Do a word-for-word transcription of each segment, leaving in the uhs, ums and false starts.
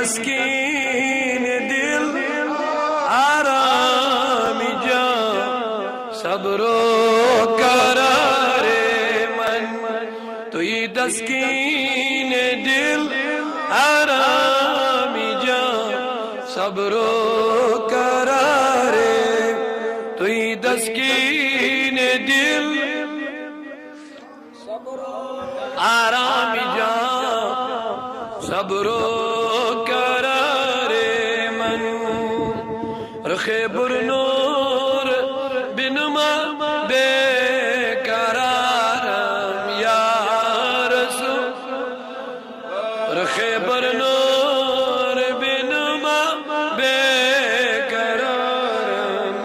تسکین دل، آرام جان، صبر و قرار من. تویی تسکین دل، آرام جان، صبر و قرار. تویی تسکین دل، آرام جان، صبر و قرار من. رخ پر نور بنما بے قرارم یا رسول. رخ پر نور بنما بے قرارم.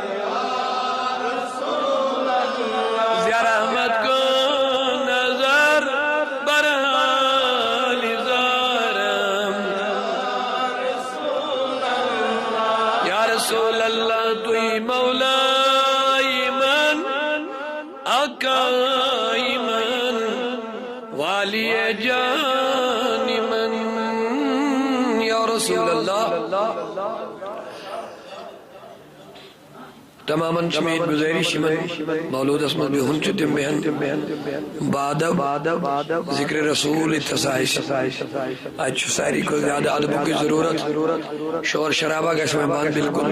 زیا رحمت کن نظر بر حال زارم. یا رسول اللہ، تویی مولای من، آقای من، والی جان من. یا رسول اللہ، تمامن چھِ مےٚ ییٚتہِ گُزٲرِش، یِمن مولوٗدس منٛز بِہُن چھُ، تِم بیٚہن بادب، ذکر رسول ییٚتہِ ہسا آسہِ. اتہِ چھُ ساروی کھۄتہٕ زیادٕ ادبٕچ ضروٗرت. شور شرابہ گژھِ وۄنۍ بنٛد بالکل.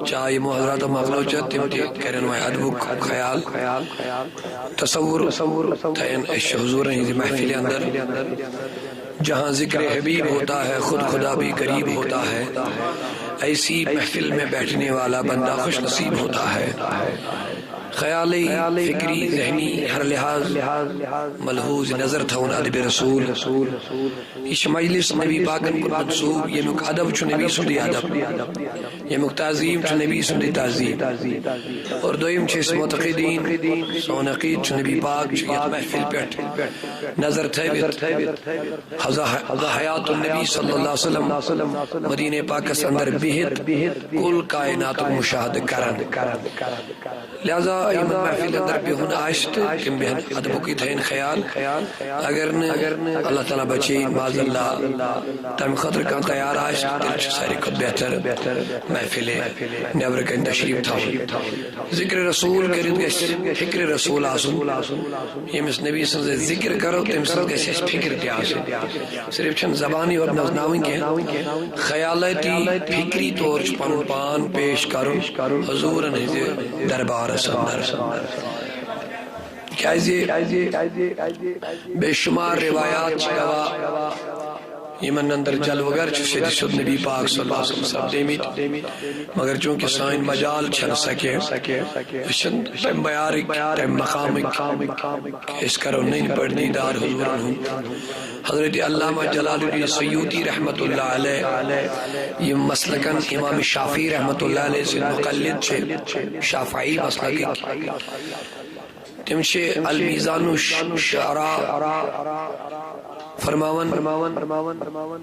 چاہے یِمو حضراتو مۄکلٲو چٮ۪تھ، تِم تہِ کرن وۄنۍ ادبُک خیال، تصور تھاین أسۍ چھِ حضورن ہٕنٛزِ محفلہِ اندر. جہاں ذکر حبیب ہوتا ہے، خود خدا بھی قریب ہوتا ہے. ایسی محفل میں بیٹھنے والا بندہ خوش نصیب ہوتا ہے. خیالی، فکری، ذہنی ہر لحاظ ملحوظ نظر تھاون ادب رسول. یہ چھِ مجلس نبی پاکن کُن منسوب، ییٚمیُک ادب چھُ نبی سُنٛدُے ادب، ییٚمیُک تعظیم چھُ نبی سُنٛدُے تعظیم. اور دوٚیِم چھِ أسۍ معتقدین، سون عقید چھُ نبی پاک چھُ یتھ محفل پٮ۪ٹھ نظر تھٲوِتھ، حضا-، حیات النبی صلی اللہ علیہ وسلم مدینہ پاکس اندر بِہِتھ کُل کائناتُک مشاہدٕ کران. لہذا یِمن محفلہِ اندر بِہُن آسہِ تہٕ تِم بیٚہن ادبُکُے تھاین خیال. اگر نہٕ اللہ تعالیٰ بچے، معاذ اللہ، تمہِ خٲطرٕ کانٛہہ تیار آسہِ، تیٚلہِ چھُ ساروی کھۄتہٕ بہتر محفلہِ نٮ۪برٕ کنہِ تشریف تھاوُن. ذکر رسول کٔرِتھ گژھِ فکر رسول آسُن. ییٚمِس نبی سٕنٛز أسۍ ذکر کرو، تٔمۍ سٕنٛز گژھِ اَسہِ فکر تہِ آسٕنۍ. صرف چھَنہٕ زبانٕے یوت نژناوٕنۍ کینٛہہ، خیالٲتی، فکری طور چھُ پنُن پان پیش کرُن حضوٗرن ہٕنٛزِ دربارس اندر. کیازِ بے شمار روایات چھِ گواہ، یِمن اندر جلوٕ گر چھِ سیٚدِ سیوٚد نبی پاک صلی اللہ علیہ وسلم سپدیمٕتۍ۔ مگر چونکہ سٲنۍ مجال چھنہٕ سۄ کینٛہہ، أسۍ چھِنہٕ تمہِ معیارٕکۍ، تمہِ مقامٕکۍ، أسۍ کرو نٔنۍ پٲٹھۍ دیٖدار حضوٗرن ہُنٛد۔ حضرت علامہ جلال الدین سیوطی رحمۃ اللہ علیہ، یِم مسلکن امام شافعی رحمۃ اللہ علیہ سٕنٛدۍ مقلد چھِ، شافعی مسلکٕکۍ، تِم چھِ المیزان الشعراء فرماوان۔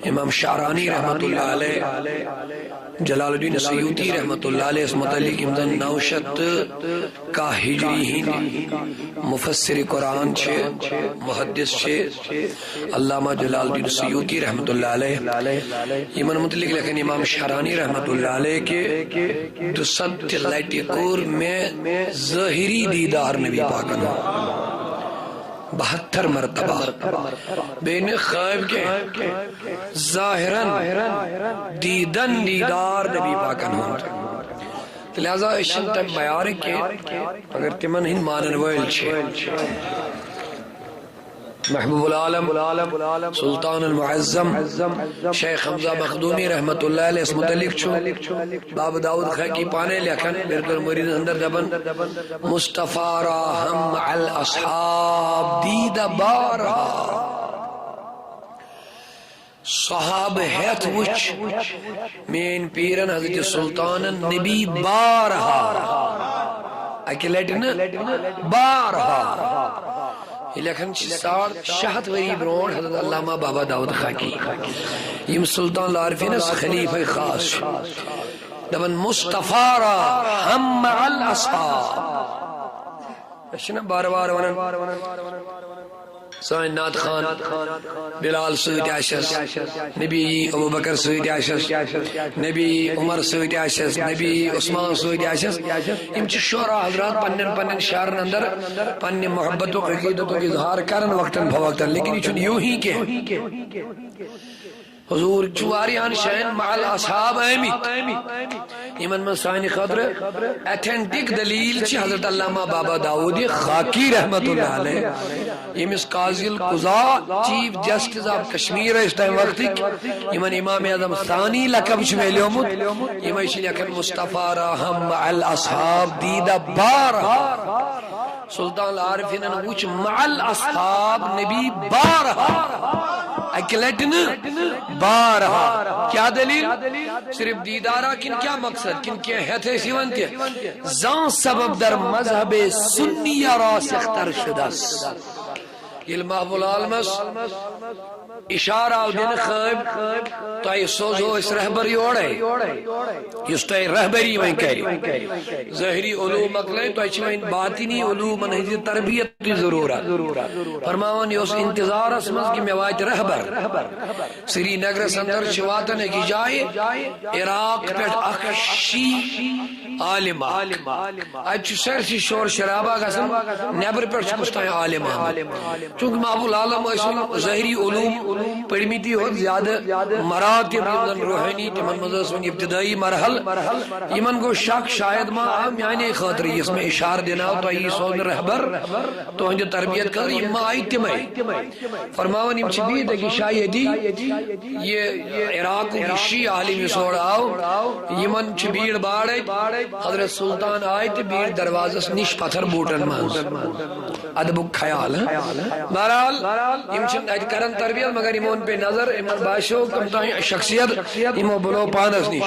امام شعرانی رحمۃ اللہ علیہ، جلال الدین سیوطی رحمۃ اللہ علیہ متعلق، یِم زن نو شیٚتھ تہٕ کاہ ہجری ہٕنٛدۍ مفسر قرآن چھِ، محدث چھِ، علامہ جلال الدین سیوطی رحمۃ اللہ علیہ، یِمن متعلق لیکھن امام شعرانی رحمۃ اللہ علیہ کہ دُسَتتھ لٹہِ کوٚر مےٚ ظٲہری دیٖدار نبی پاکن ہُنٛد، بہتر مرتبہ۔ بیٚیہِ نہٕ خواب کینٛہہ، ظٲہرن دیٖدن دیٖدار نبی پاکن ہُنٛد۔ تہٕ لہذا أسۍ چھِنہٕ تَمہِ معیارٕکۍ کینٛہہ، مگر تِمن ہٕنٛدۍ مانن وٲلۍ چھِ۔ محبوب العالم، سلطان المعظم، شیخ حمزہ مخدومی رحمۃ اللہ علیہ متعلق چھُ بابا داؤد خاکی پانے لیکھان، مےٚ کوٚر مریدن اندر دپان، مصطفیٰ را ہم الاصحاب دیدہ بارہا۔ صحابہٕ ہٮ۪تھ وٕچھ میٲنۍ پیٖرن حضرت سلطانن نبی بارہا، اکہِ لٹہِ نہٕ، بارہا۔ یہِ لیکھان چھِ ساڑ شےٚ ہتھ ؤری برونٛٹھ حضرت علامہ بابا داؤد خاکی، یِم سلطان العارفینس خلیفہ خاص چھِ۔ دپان، مصطفیٰ را ہم مع الاصحاب۔ أسۍ چھِنہ بار بار ونان، سٲنۍ نعت خوان بلال سۭتۍ آسٮ۪س، نبی ابو بکر سۭتۍ آسٮ۪س، نبی عمر سۭتۍ آسٮ۪س، نبی عثمان سۭتۍ آسٮ۪س۔ یِم چھِ شعراء حضرات پننٮ۪ن پننٮ۪ن شعرن اندر پننہِ محبتُک عقیدتُک اظہار کران وقتاً فوقتاً، لیکن یہِ چھُنہٕ یوٗہی کینٛہہ۔ حضور چھُ واریاہن جاین مع الاصحاب آمٕتۍ، یِمن منٛز سانہِ خٲطرٕ authentic دلیل چھِ حضرت علامہ بابا داؤد خاکی رحمت اللہ علیہ، ییٚمِس قاضی القضاء، چیف جسٹس آف کشمیر ٲسۍ تمہِ وقتٕکۍ، یِمن امام اعظم ثانی لقب چھُ میلیومُت، یِمے چھِ لیکھان مصطفیٰ راہم مع الاصحاب دیدہ بارہ۔ سلطان العارفینن وچھ مع الاصحاب نبی بارہا، اکہِ لٹہِ نہٕ، بارہا۔ کیا دلیل؟ صرف دیدارا کِنہٕ کیا مقصد؟ کِنہٕ کینٛہہ ہیتھ ٲسۍ یِوان تہِ؟ زان سبب در مذہب سنی راسخ تر شدس۔ ییٚلہِ محب العالمس اشارہ آو دِنہٕ، خٲب، تۄہہِ سوزو أسۍ رہبر یورے، یُس تۄہہِ رہبری وۄنۍ کرِ۔ ظٲہری علوم مۄکلٲے، تۄہہِ چھِ وۄنۍ باطنی علومن ہٕنٛزِ تربیت تہِ ضروٗرت۔ فرماوان یہِ اوس انتظارس منٛز کہِ مےٚ واتہِ رہبر۔ سری نگرس اندر چھِ واتان أکِس جایہِ، عراق پٮ۪ٹھ اکھ شیعہ عالم اکھ۔ اتہِ چھُ سٲرسٕے شور شرابہ گژھان، نٮ۪برٕ پٮ۪ٹھ چھُ کُس تام عالم آمُت۔ چونکہ محب العالم ٲسۍ وۄنۍ ظٲہری علوم پٔرمٕتی یوت، زیادٕ مراتب یِم زن روحٲنی، تِمن منٛز ٲس وۄنۍ ابتدٲیی مرحلہٕ۔ یِمن گوٚو شک، شاید ما آو میانے خٲطرٕ، یُس مےٚ اشارٕ دِنہٕ آو، تۄہہِ یی سوزنہٕ رہبر تُہنٛدِ تربیت خٲطرٕ، یِم ما آیہِ تِمے۔ فرماوان یِم چھِ بِہِتھ أکِس شایدی، یہِ عراقُک یہِ شیعہ عالم یُس اورٕ آو، یِمن چھِ بیٖڑ باڑ اَتہِ۔ حضرت سلطان آے تہٕ بیٖٹھۍ دروازس نِش پتھر بوٗٹن منٛز۔ ادبُک خیال، ہاں؟ بہرحال، یِم چھِنہٕ اتہِ کران تربیت، مگر یِمن پے نظر، یِمن باسیو کم تام شخصیت، یِمو بُلو پانس نِش۔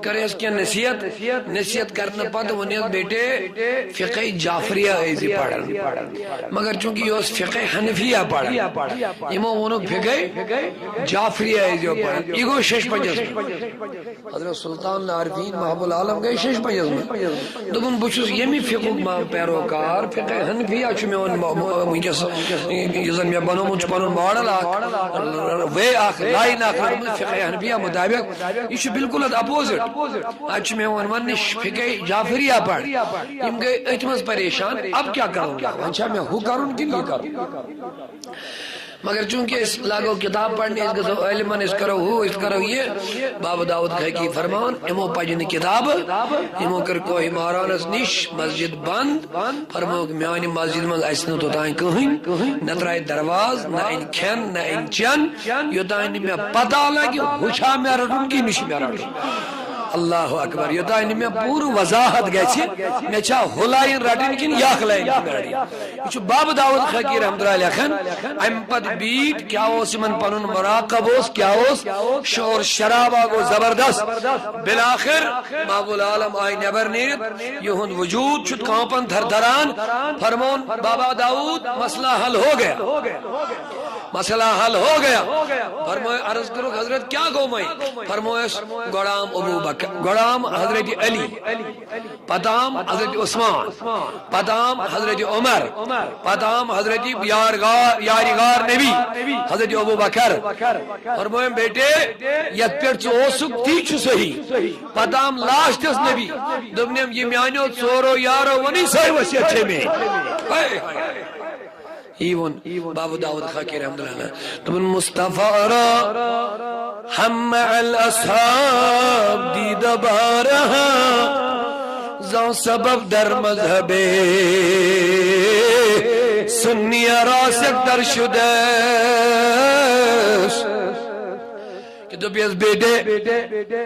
کٔرہس کینٛہہ نصیحت، نصیحت کرنہٕ پتہٕ ووٚنُس، بیٹے، فقہ جعفریہ ٲسۍ زِ پران۔ مگر چونکہ یہِ اوس فقہ حنفیہ پران، یِمو ووٚنُکھ، فقہ جعفریہ ٲسۍ زیو پران۔ یہِ گوٚو شیٚش پنجس منٛز۔ حضرت سلطان العارفین محب العالم گٔے شیٚش پنجس منٛز۔ دوٚپُن، بہٕ چھُس ییٚمہِ فقہُک ما پیروکار، فقہ حنفیہ چھُ میون م-، م-، وٕنکیٚس یُس زن مےٚ بنومُت چھُ پنُن ماڈل اکھ، وے اکھ، لاین اکھ رٔٹمٕژ فقہ حنفیہ مطابق۔ یہِ چھُ بالکل اتھ اپوزٹ۔ اتہِ چھُ مےٚ وۄنۍ وننہٕ فقہ جعفریہ پڑھ۔ یِم گٔے أتھۍ منٛز پریشان، اب کیا کروں گا؟ وۄنۍ چھا مےٚ ہُہ کرُن کِنہٕ یہِ کرُن؟ مگر چونکہ أسۍ لاگو کتاب پرنہِ، أسۍ گژھو عٲلمن، أسۍ کرو ہُہ، أسۍ کرو یہِ۔ بابا داؤد خاکی فرماوان، یِمو پجہِ نہٕ کتابہٕ، یِمو کٔر کوہ مارانس نِش مسجد بند۔ فرمووُکھ، میانہِ مسجد منٛز اژِ نہٕ توٚتام کٕہٕنۍ، نہ ترایہِ دروازٕ، نہ انہِ کھٮ۪ن، نہ انہِ چٮ۪ن، یوٚتام نہٕ مےٚ پتہ لگہِ، ہُہ چھا مےٚ رٹُن کِنہٕ یہِ چھُ مےٚ رٹُن۔ اللہ اکبر۔ یوٚتام نہٕ مےٚ پوٗرٕ وضاحت گژھِ، مےٚ چھا ہُہ لاین رٹٕنۍ کِنہٕ یہِ اکھ لاین رٹٕنۍ۔ یہِ چھُ بابا داؤد خاکی رحمتہ اللہ لیکھان۔ امہِ پتہٕ بیٖٹھۍ، کیٛاہ اوس یِمن پنُن مراقب اوس، کیٛاہ اوس شور شرابہ گوٚو زبردست۔ بالآخر بابا العالم آیہِ نٮ۪بر نیٖرِتھ، یِہُنٛد وجود چھُ کانپان تھرتھران۔ فرمون، بابا داؤد، مسئلہ حل ہو گیا، مسئلہ حل ہو گیا۔ فرموے، عرض کٔرٕکھ، حضرت، کیٛاہ گوٚو وۄنۍ؟ فرمویس، غلام ابو بکر، غلام حضرت علی، پتہٕ آم حضرت عثمان، پتہٕ آم حضرت عمر، پتہٕ آم حضرت یار غار، یار غار نبی، حضرت ابو بکر۔ فرمویم، بیٹے، یتھ پٮ۪ٹھ ژٕ اوسُکھ، تی چھُ صحیح۔ پتہٕ آم لاسٹس نبی، دوٚپنم، یہِ میانیو ژورو یارو ووٚنُے، سۄے وصیت چھے میٲنۍ۔ ہاے، ہاے۔ یی ووٚن بابا داؤد خاکی رحمتہ اللہ علیہ۔ دوٚپُن، مصطفیٰ را ہم مع الاصحاب دیدہ بارہا، زان سبب در مذہب سنی راسخ تر شدس۔ کہ دوٚپیس، بیٹے،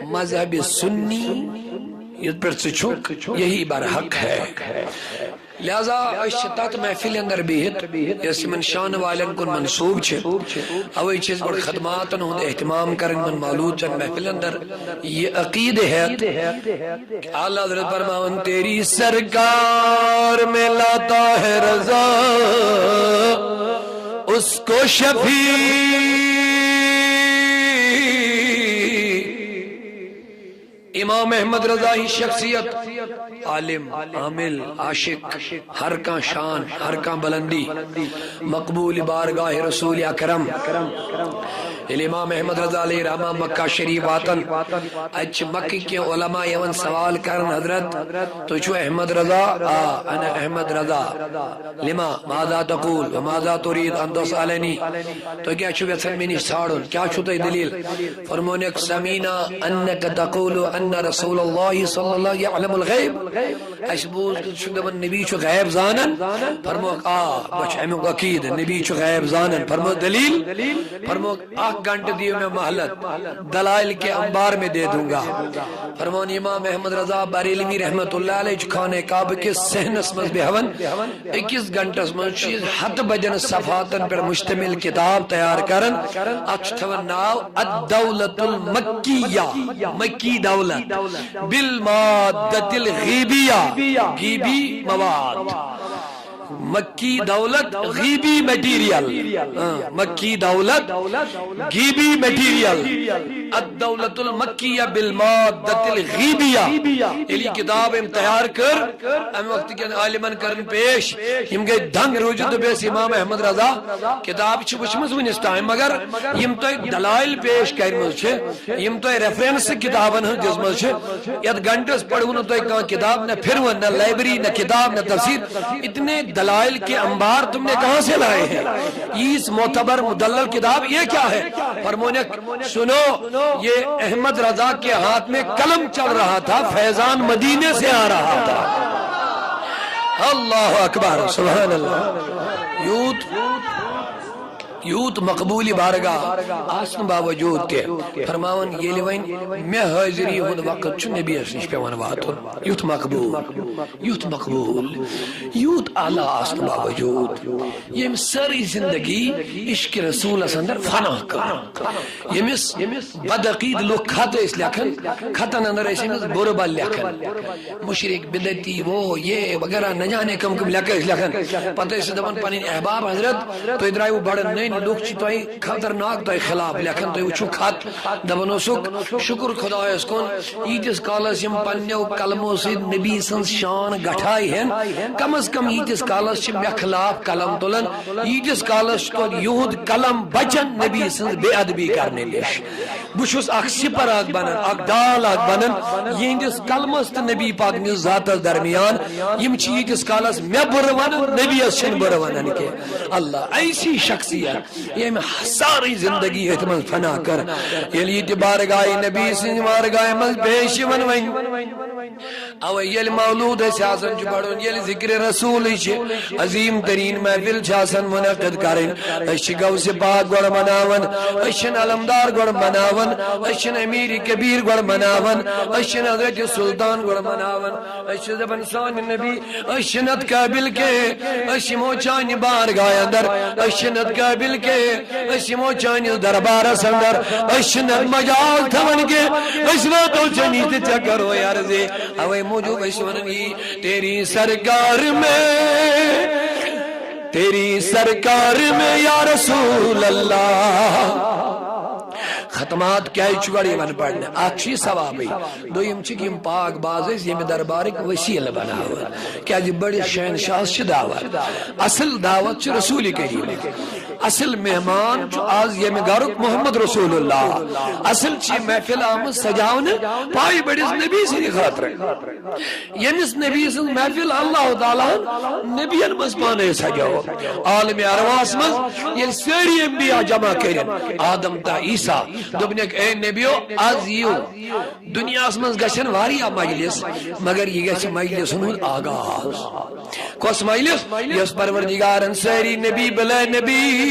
مذہب سنی یتھ پٮ۪ٹھ ژٕ چھُکھ، یہی برحق ہے۔ لہذا أسۍ چھِ تتھ محفلہِ اندر بِہِتھ، یۄس یِمن شانہٕ والٮ۪ن کُن منسوب چھِ۔ اوے چھِ أسۍ گۄڈٕ خدماتن ہُنٛد اہتمام کران یِمن مولوٗد چٮ۪ن محفلن اندر، یہِ عقیدٕ ہٮ۪تھ کہ اعلیٰ حضرت فرماوان، تیری سرکار میں لاتا ہے رضا، اس کو شفیع امام احمد رضا ہی شخصیت، عالم، عامل، عاشق، ہر کانٛہہ شان، ہر کانٛہہ بلندی، مقبول بارگاہ رسول اکرم۔ ییٚلہِ امام احمد رضا علیہ رحمہ مکہ شریف واتن، اتہِ چھِ مکہ کینٛہہ علماء یِوان سوال کرن، حضرت، تُہۍ چھِو احمد رضا؟ آ، انا احمد رضا۔ لما؟ ماذا تقول وماذا تريد ان تسألني؟ تُہۍ کیٛاہ چھِو یژھان مےٚ نِش ژھانٛڈُن؟ کیٛاہ چھُو تۄہہِ دٔلیٖل؟ فرمونکھ، سمعنا انک تقول ان رسول اللہ صلی اللہ یعلم الغیب۔ اَسہِ بوٗز کہِ ژٕ چھُکھ دَپان نبی چھُ غیب زانان۔ فرموکھ، آ، بہٕ چھُس اَمیُک عقیٖدٕ، نبی چھُ غیب زانان۔ فرموکھ، دٔلیٖل؟ فرموکھ، اکھ گھنٹہٕ دِیِو مےٚ مہلت، دلائل کے انبار میں دے دوں گا۔ فرمون امام احمد رضا بریلوی رحمت اللہ علیہ چھُ خانہ کعبہ کِس صحنس منٛز بیہوان۔ أکِس گھنٹس منٛز چھُ یہِ ہتہٕ بجن صفحاتن پٮ۪ٹھ مشتمل کتاب تیار کران۔ اتھ چھُ تھاوان ناو الدولة المکیہ، مکی دولت، بالمادة الغیبیہ، غیبی مواد۔ مکی دولت غیبی مٹیریل، ہاں، مکی دولت غیبی مٹیریل، الدولة المکیہ بالمادة الغیبیہ۔ ییٚلہِ یہِ کتاب أمۍ تیار کٔر، امہِ وقتہٕ کٮ۪ن عالمن کٔرٕن پیش، یِم گٔے دنگ روٗزِتھ، دوٚپُس، امام احمد رضا، کتاب چھِ وٕچھمٕژ وٕنِس تام، مگر یِم تۄہہِ دلائل پیش کرِمٕژ چھِ، یِم تۄہہِ ریفرنس کتابن ہٕنٛز دِژمٕژ چھِ، یتھ گھنٹس پڑھو نہٕ تۄہہِ کانٛہہ کتاب، نہ پھرون، نہ لائبریری، نہ کتاب، نہ تفسیر، اتنے دلائل کے انبار تم نے کہاں سے لائے ہیں؟ ییٖژ معتبر مدلل کتاب، یہ کیا ہے؟ فرمونکھ، سنو، یہ احمد رضا کے ہاتھ میں قلم چل رہا تھا، فیضان مدینے سے آ رہا تھا۔ اللہ اکبر، سبحان اللہ۔ یوٗت، یوٗت مقبول بارگاہ آسنہٕ باوجود تہِ فرماوان، ییٚلہِ وۄنۍ مےٚ حٲضری ہُنٛد وقت چھُ، نبیَس نِش پٮ۪وان واتُن۔ یُتھ مقبول، یُتھ مقبول، یوٗت اعلیٰ آسنہٕ باوجود ییٚمۍ سٲرٕے زندگی عشق رسولس اندر فنا کٔر، ییٚمِس بدعقید لُکھ خط ٲسۍ لیکھان، خطن اندر ٲسۍ أمِس بُرٕ بل لیکھان، مشرک، بدعتی، وہ، یہ وغیرہ، نہ جانے کم کم لیکھٕ ٲسۍ لیکھان۔ پتہٕ ٲسۍ دپان پنٕنۍ احباب، حضرت، تُہۍ درٛایِو بڑٕ نٔنۍ، لُکھ چھِ تۄہہِ خطرناک تۄہہِ خلاف لیکھان، تُہۍ وٕچھِو خط۔ دپان اوسُکھ، شُکر خۄدایَس کُن، ییٖتِس کالس یِم پننیو قلمو سۭتۍ نبی سٕنٛز شان گٹھایہِ ہن، کم از کم ییٖتِس کالس چھِ مےٚ خلاف قلم تُلان، ییٖتِس کالس چھُ توتہِ یِہُنٛد قلم بچان نبی سٕنٛز بے ادبی کرنہٕ نِش۔ بہٕ چھُس اکھ سِپر اکھ بنان، اکھ ڈال اکھ بنان، یِہنٛدِس قلمس تہٕ نبی پاک نِس ذاتس درمیان۔ یِم چھِ ییٖتِس کالس مےٚ بُرٕ ونان، نبیَس چھِنہٕ بُرٕ ونان کینٛہہ۔ اللہ، ایسی شخصیت، ییٚمۍ سارٕے زندگی أتھۍ منٛز فنا کٔر۔ ییٚلہِ یہِ تہِ بارگاہہِ نبی سٕنٛزِ بارگاہہِ منٛز پیش یِوان وۄنۍ۔ اوے ییٚلہِ مولود أسۍ آسان چھُ پرُن، ییٚلہِ ذکر رسول چھِ عظیم ترین محفل چھِ آسان منعقد کرٕنۍ، أسۍ چھِ غوث پاک گۄڈٕ مناوان، أسۍ چھِنہٕ علمدار گۄڈٕ مناوان، أسۍ چھِنہٕ امیر کبیر گۄڈٕ مناوان، أسۍ چھِنہٕ حضرت سلطان گۄڈٕ مناوان، أسۍ چھِ دپان سانہِ نبی، أسۍ چھِنہٕ اتھ قٲبل کینٛہہ، أسۍ یِمو چانہِ بارگاہ اندر، أسۍ چھِنہٕ اتھ قٲبل کینٛہہ، أسۍ یِمو چٲنِس دربارس اندر، أسۍ چھِنہٕ مجال تھاوان کینٛہہ، أسۍ واتو ژےٚ نِش تہٕ ژےٚ کرو عرض۔ اوے موٗجوٗب أسۍ وَنان یی، تیری سرکار میں، تیری سرکار میں یا رسول اللہ۔ ختمات کیٛازِ چھُ گۄڈٕ یِوان پرنہٕ؟ اکھ چھُ یہِ ثوابٕے، دوٚیِم چھِ یِم پاک باز ٲسۍ ییٚمہِ دربارٕکۍ وسیٖلہٕ بناوان، کیٛازِ بٔڑِس شہنشاہس چھِ دعوت۔ اصل دعوت چھِ رسول کریم۔ اصل مہمان چھُ آز ییٚمہِ گرُک محمد رسول اللہ۔ اصل چھِ یہِ محفل آمٕژ سجاونہٕ پایہِ بٔڑِس نبی سٕنٛدِ خٲطرٕ، ییٚمِس نبی سٕنٛز محفل اللہ تعالیٰ ہن نبین منٛز پانے سجٲو۔ عالم ارواحس منٛز ییٚلہِ سٲری انبیاء جمع کٔرِن، آدم تا عیسیٰ، دوٚپنکھ، اے نبیو، از یِیِو۔ دُنیاہس منٛز گژھن واریاہ مجلس، مگر یہِ گژھِ مجلسن ہُنٛد آغاز۔ کۄس مجلس؟ یۄس پروردگارن سٲری نبی بلے نبی،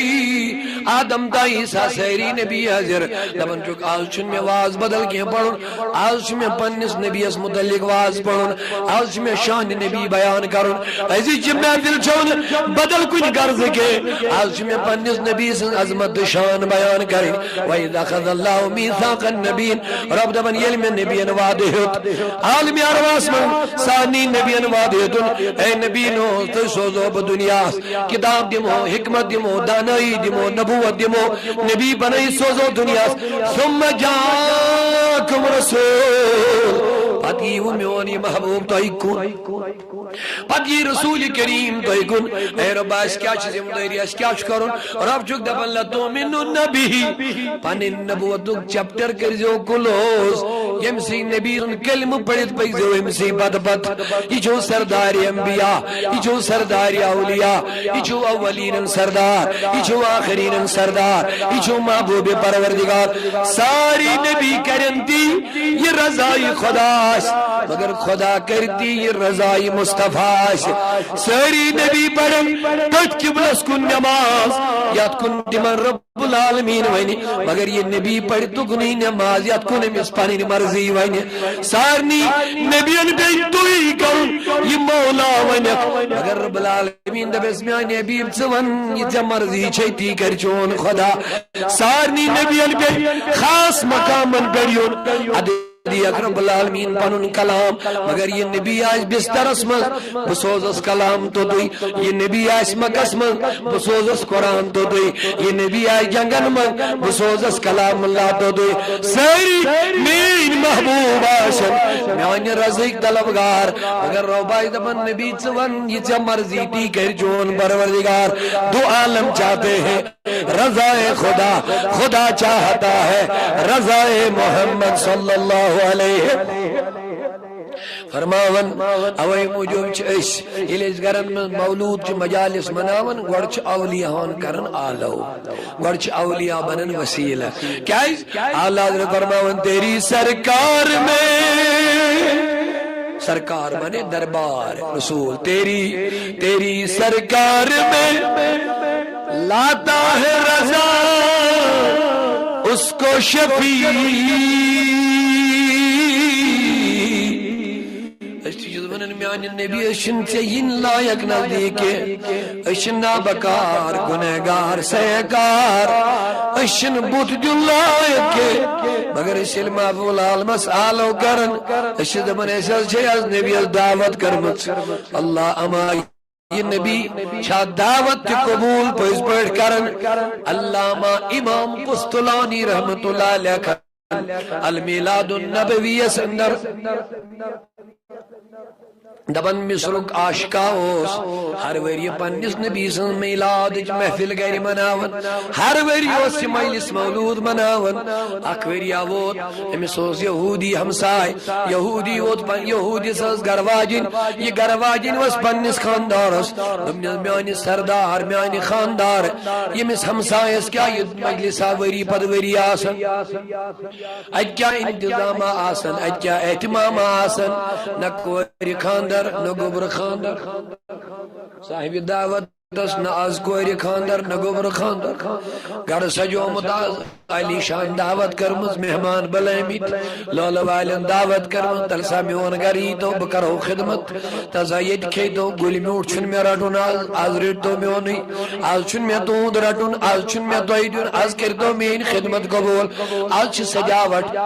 آدم تا عیسیٰ سٲری نبی حٲضِر۔ دپان چھُکھ، آز چھُنہٕ مےٚ واز بدل کینٛہہ پرُن، آز چھُ مےٚ پننِس نبیَس متعلق واز پرُن، آز چھُ مےٚ شانِ نبی بیان کرُن۔ أزِچ یہِ محفل چھَو نہٕ بدل کُنہِ غرضہٕ کینٛہہ، آز چھُ مےٚ پننِس نبی سٕنٛز عظمت تہٕ شان بیان کرٕنۍ۔ وَإِذْ أَخَذَ اللَّهُ مِيثَاقَ النَّبِيِّينَ، رب دپان، ییٚلہِ مےٚ نبیَن وعدٕ ہیوٚت، عالمِ ارواحس منٛز سارنٕے نبیَن وعدٕ ہیوٚتُن، اے نبی نوح، تُہۍ سوزو بہٕ دُنیاہس، کتاب دِمو، حکمت دِمو، دانٲیی دِمو، نبوت دِمو، نبی بنٲیِتھ سوزو دُنیاہس۔ ثم جاء جاءکم رسول، پتہٕ ییٖوٕ میون یہِ محبوب تۄہہِ کُن۔ پتہٕ یی رسول کریم تۄہہِ کُن، اے رۄب، اَسہِ کیٛاہ چھِ ذمہٕ دٲری، اَسہِ کیٛاہ چھُ کرُن؟ رۄب چھُکھ دپان، لَتُؤْمِنُنَّ بِهِ، پنٕنۍ نبوتُک چیپٹر کٔرۍزیو کلوز، ییٚمہِ سٕے نبی سُنٛد کلمہٕ پٔرِتھ پٔکۍزیو أمۍ سٕے پتہٕ پتہٕ۔ یہِ چھُو سردار انبیاء، یہِ چھُو سردار اولیاء، یہِ چھُو اولینن سردار، یہِ چھُو آخرینن سردار، یہِ چھُو محبوب پروردگار۔ ساری نبی کرن تی یہِ رضای خدا آسہِ، مگر خدا کرِ تی یہِ رضای مصطفیٰ آسہِ۔ سٲری نبی پرن تٔتھۍ قبلس کُن نماز، یتھ کُن تِمن رب العالمین ونہِ، مگر یہِ نبی پرِ تُکنُے نماز یتھ کُن أمِس پنٕنۍ مرضی ونہِ۔ سارنٕے نبین پیٚیہِ تی کرُن یہِ مولا ونٮ۪کھ، مگر رب العالمین دپٮ۪س، میانہِ حبیب، ژٕ ون یہِ ژےٚ مرضی چھے، تی کرِ چون خدا۔ سارنٕے نبین پیٚیہِ خاص مقامن پٮ۪ٹھ یُن۔ ادٕ دِیَکھ رب العالمین پنُن کلام، مگر یہِ نبی آسہِ بسترس منٛز، بہٕ سوزس کلام توٚتُے۔ یہِ نبی آسہِ مکس منٛز، بہٕ سوزس قرآن توٚتُے۔ یہِ نبی آسہِ جنگن منٛز، بہٕ سوزس کلام اللہ توٚتُے۔ سٲری میٲنۍ محبوب آسن، میانہِ رضٕکۍ طلبگار، مگر رۄب آسہِ دپان، نبی، ژٕ ون یہِ ژےٚ مرضی، تی کرِ چون پروردگار۔ دو عالم چاہتے ہیں رضائے خدا، خدا چاہتا ہے رضائے محمد صلی اللہ علیہ۔ فرماوان، اوے موٗجوٗب چھِ أسۍ، ییٚلہِ أسۍ گرن منٛز مولوٗد چھِ، مجالس مناوان، گۄڈٕ چھِ اولیاہن کران آلو، گۄڈٕ چھِ اولیاء بنان وسیلہ۔ کیازِ؟ اعلیٰ حضرت فرماوان، تیری سرکار میں، سرکار مانے دربار رسول، تیری، تیری سرکار میں لاتا ہے رضا اس کو شفیع۔ أسۍ چھِ یہِ وَنان، میانہِ نبی، أسۍ چھِنہٕ ژےٚ یِنۍ لایق نزدیٖک کینٛہہ۔ أسۍ چھِ نابکار، گنہگار، سیہکار۔ أسۍ چھِنہٕ بُتھ دیُن لایق کینٛہہ۔ مگر أسۍ ییٚلہِ محبوب العالمس آلو کران، أسۍ چھِ دَپان، اَسہِ حظ چھے از نبی یس دعوت کٔرمٕژ۔ اللہ اما، یہِ نبی چھا دعوت تہِ قبول پٔزۍ پٲٹھۍ کران؟ علامہ امام قسطلانی رحمت اللہ علیہ لیکھان، المیلاد النبوی یس اندر، دپان، مصرُک عاشقہ اوس ہر ؤریہِ پننِس نبی سٕنٛز میلادٕچ محفل گرِ مناوان۔ ہر ؤریہِ اوس یہِ مجلس مولود مناوان۔ اکھ ؤریہ ووت، أمِس اوس یہودی ہمساے، یہودی ووت پن-، یہودیس ٲس گرٕ واجِنۍ۔ یہِ گرٕ واجِنۍ ؤژھ پننِس خاندارس، دوٚپنس، میانہِ سردار، میانہِ خاندار، ییٚمِس ہمسایس کیٛاہ یہِ مجلسا ؤری پتہٕ ؤری آسان؟ اتہِ کیٛاہ انتظامہ آسان، اتہِ کیٛاہ اہتمامہ آسان؟ نہ کورِ خاندر، نہ گوٚبرٕ خاندر۔ صاحبِ دعوتس نہ از کورِ خاندر، نہ گوٚبرٕ خاندر۔ گرٕ سجومُت از، عالی شان دعوت کٔرمٕژ، مہمان بُلٲومٕتۍ، لولہٕ والٮ۪ن دعوت کٔرمٕژ، تلہٕ سا میون گرٕ ییٖتو، بہٕ کرو خدمت۔ تلہٕ سا ییٚتہِ کھیٚیتو، گُلۍ میوٗٹھ چھُنہٕ مےٚ رٹُن از، از رٔٹۍ تو میونُے۔ از چھُنہٕ مےٚ تُہُنٛد رٹُن، از چھُنہٕ مےٚ تۄہہِ دیُن، از کٔرۍتو میٲنۍ خدمت قبول۔ از چھِ سجاوٹ،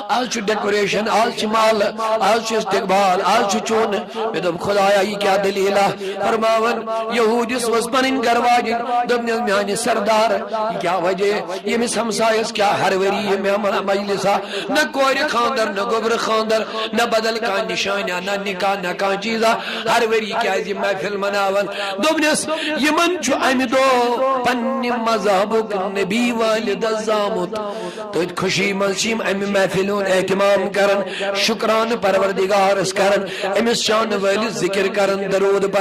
از چھُ decoration، از چھِ مالہٕ، از چھُ استقبال، از چھُ چوٗنہٕ۔ مےٚ دوٚپ، خدایا، یہِ کیٛاہ دٔلیٖلہ؟ فرماوان، یہودیس ؤژھ پنٕنۍ گرٕ واجِنۍ، دوٚپنس، میانہِ سردار، یہِ کیٛاہ وجہ؟ ییٚمِس ہمسایس کیٛاہ ہر ؤری یہِ مہمان مجلسا؟ نہ کورِ خاندر، نہ گوٚبرٕ خاندر، نہ بدل کانٛہہ نشانہ، نہ نکاح، نہ کانٛہہ چیزا۔ ہر ؤری کیٛازِ یہِ محفل مناوان؟ دوٚپنس، یِمن چھُ امہِ دۄہ پننہِ مذہبُک نبی والدس زامُت۔ تٔتھۍ خوشی منٛز چھِ یِم امہِ محفلہِ ہُنٛد اہتمام کران، شُکرانہٕ پروردگارس کران، أمِس شانہٕ وٲلِس ذکر کران، درود